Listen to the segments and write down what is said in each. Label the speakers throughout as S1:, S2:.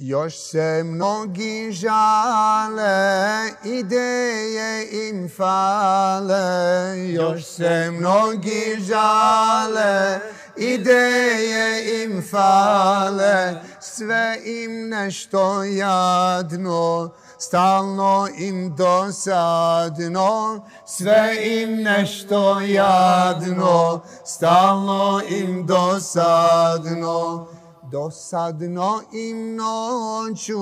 S1: Još se mnogi žale, ideje im fale. Još se mnogi žale, ideje im fale. Sve im nešto jadno, stalno im dosadno. Sve im nešto jadno, stalno im dosadno. Dosadno im noću,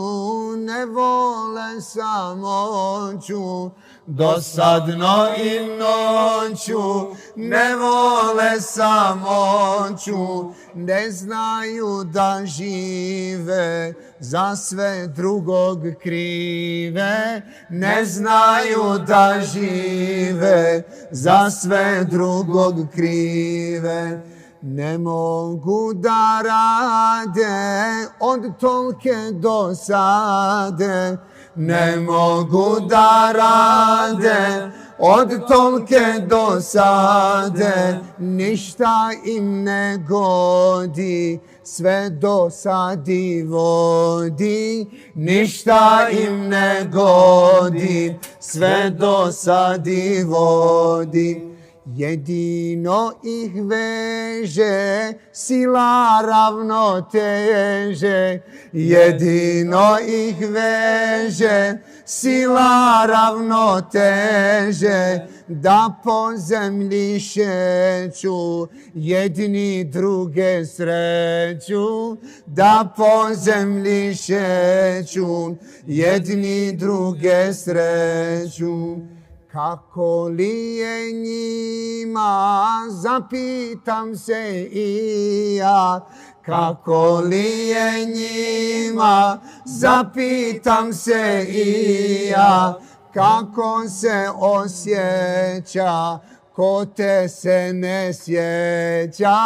S1: ne vole samoću. Dosadno im noću, ne vole samoću. Ne znaju da žive, za sve drugog krive. Ne znaju da žive, za sve drugog krive. Ne mogu da rade od tolke dosade. Ne mogu da rade od tolke dosade. Ništa im ne godi, sve dosadi vodi. Ništa im ne godi, sve dosadi vodi. Jedino ih veže sila ravnoteže. Jedino ih veže sila ravnoteže. Da po zemlji šeću, jedni druge sreću. Da po zemlji šeću, jedni druge sreću. Kako li je njima, zapitam se i ja. Kako li je njima, zapitam se i ja. Kako se osjeća, ko te se ne sjeća.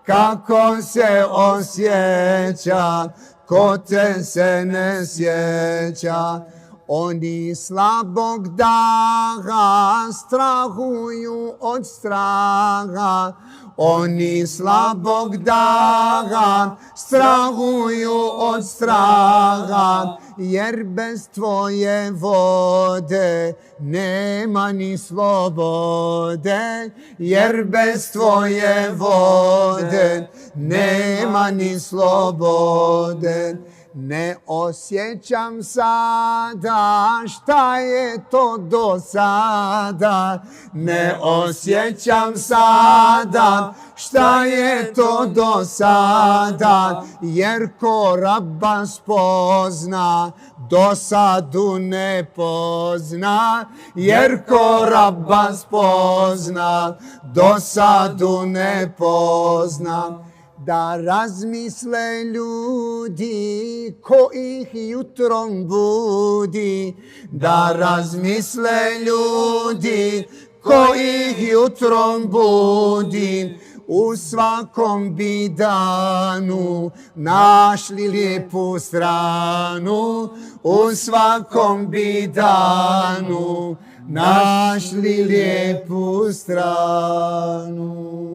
S1: Kako se osjeća, ko te se ne sjeća. Oni slabog daha strahuju od straha. Oni slabog daha strahuju od straha. Jer bez tvoje vode nema ni slobode. Jer bez tvoje vode nema ni slobode. Ne osjećam sada šta je to do sada. Ne osjećam sada šta je to do sada. Jer ko Rabba spozna, dosadu ne pozna. Jer ko Rabba spozna, dosadu ne pozna. Da razmisle ljudi ko ih jutrom budi. Da razmisle ljudi ko ih jutrom budi. U svakom bi danu našli lijepu stranu. U svakom bi danu našli lijepu stranu.